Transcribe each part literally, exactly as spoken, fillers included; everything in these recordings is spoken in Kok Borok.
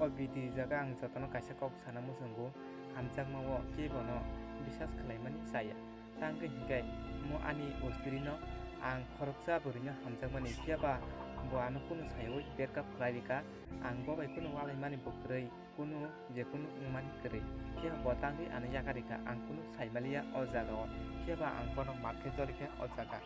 O video jaga ang jotono kaisa kok sana muchungo, hamjakmao kebono bisas khlaimani chaya. Tangwi hinkhe mo ani ostrino ang khoroksa bwrwino hamjakmani, phiyaba bo ano kunu saiwi breakup khlai rikha. Ang bo bai kunu walaimani bo kwrwi, kunu je kunu wngmani kwrwi, phiya bo tangwi ano yakarikha, ang kunu saimaliya o jagao, phiyaba ang bono matkhe jolikha o jaga.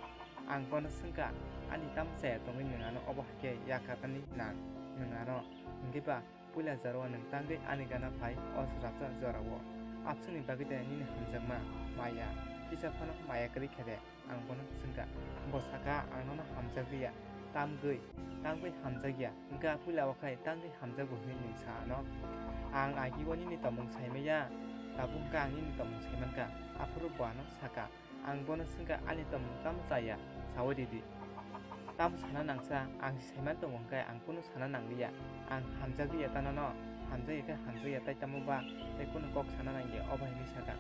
Ang bono swngkha, ani tamo chaya tongwi nwng ano obo hai khe yakarnani nang? Nwng ano hinkhe ba puila jorao nwng tangwi ani gana phai o swrapsa jorao. Abswkni bagwi de nini hamjakma maya kisa phano maya kwrwi khe de? Ang bono swngkha. Bo sakha, ang nono hamjagwi ya, tamgwi, tamgwi hamjak ya, wngkha puila o khai tangwi hamjago hwnwi nwng sa ano. Ang agi o nini tongmung saimaya, tabuk wngkha ang nini tongmung saimankha. Aphuru bo ano sakha. Ang bono swngkha, ani tongmung tamo chaya, sawi ridi. Tamo sana nangsa, ang se saiman tongo hwnkhe ang kunu sana nangliya. Ang hamjakliya ta nono, hamjakya khe hamjakya tai tamo ba, tei kunu kok sana nangya, obo hinwi sakha.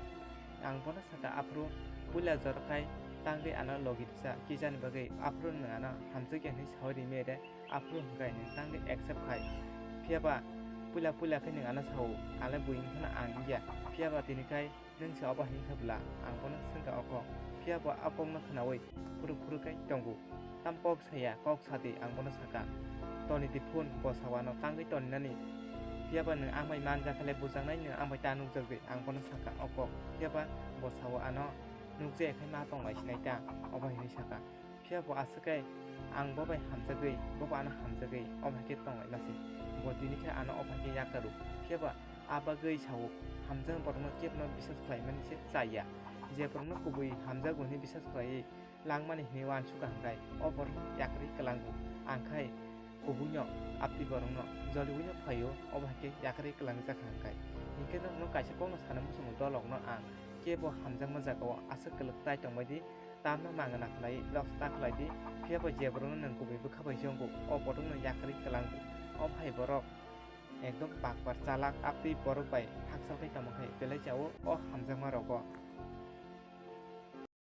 Ang bono sakha, aphuru puila jora khai tangwi ano logi risa, kisani bagwi aphuru nwng ano hamjakya hinwi sawi rimaya de, aphuru hwnkhe nwng tangwi accept khai. Phiyaba puila puila khe nwng ano sao, ale buini phano ang wngya, phiyaba tini khai nwng se obo hinwi khe bwla? Ang bono swngkha o kok. Phiyaba a kokno khwnawi phuru phuru khai tongo. Tam kok saya, kok sadi, ang bono sakha. Toni di phone, bo sao ano tangwi toninani. Phiyaba nwng ang bai manjakha le bujaknai, nwng ang bai ta nukjakdi, ang bono sakha o kok. Phiyaba bo sao ano nukjaya khai ma tonglai sinai ta, obo hinwi sakha. Phiya bo aswk khe ang bo bai hamjagwi, bo bo ano hamjagwi, o hai khe tonglaima se. Bo tini khe ano o hai khe yakaru. Phiya bo a bagwi sao, hamjakma borokno kebono bisas khlaimani se chaya. Je borokno kubui hamjago hwnwi bisas khlaiwi langmani hwnwi uansukha hwnkhe, o borokno yakarwi kwlango. Ang khai kubuino, aptwi borokno joliwino phaio, obo hai khe yakarwi kwlangjakha hwnkhe. Hinkhe norokno kaisa kokno sana muchungo, dolokno ang kebo hamjakma jagao aswk kwlwk tai tongbaidi, tamno mangana khlai, lok ta khlai di. Phiya bo je borokno nwng kubui bwkha bai chongo, o borokno yakarwi kwlango. O hai borok ekdom bakbar chalak, aptwi borok bai hakchal khai tamo khai belai chao o hamjakma rogo.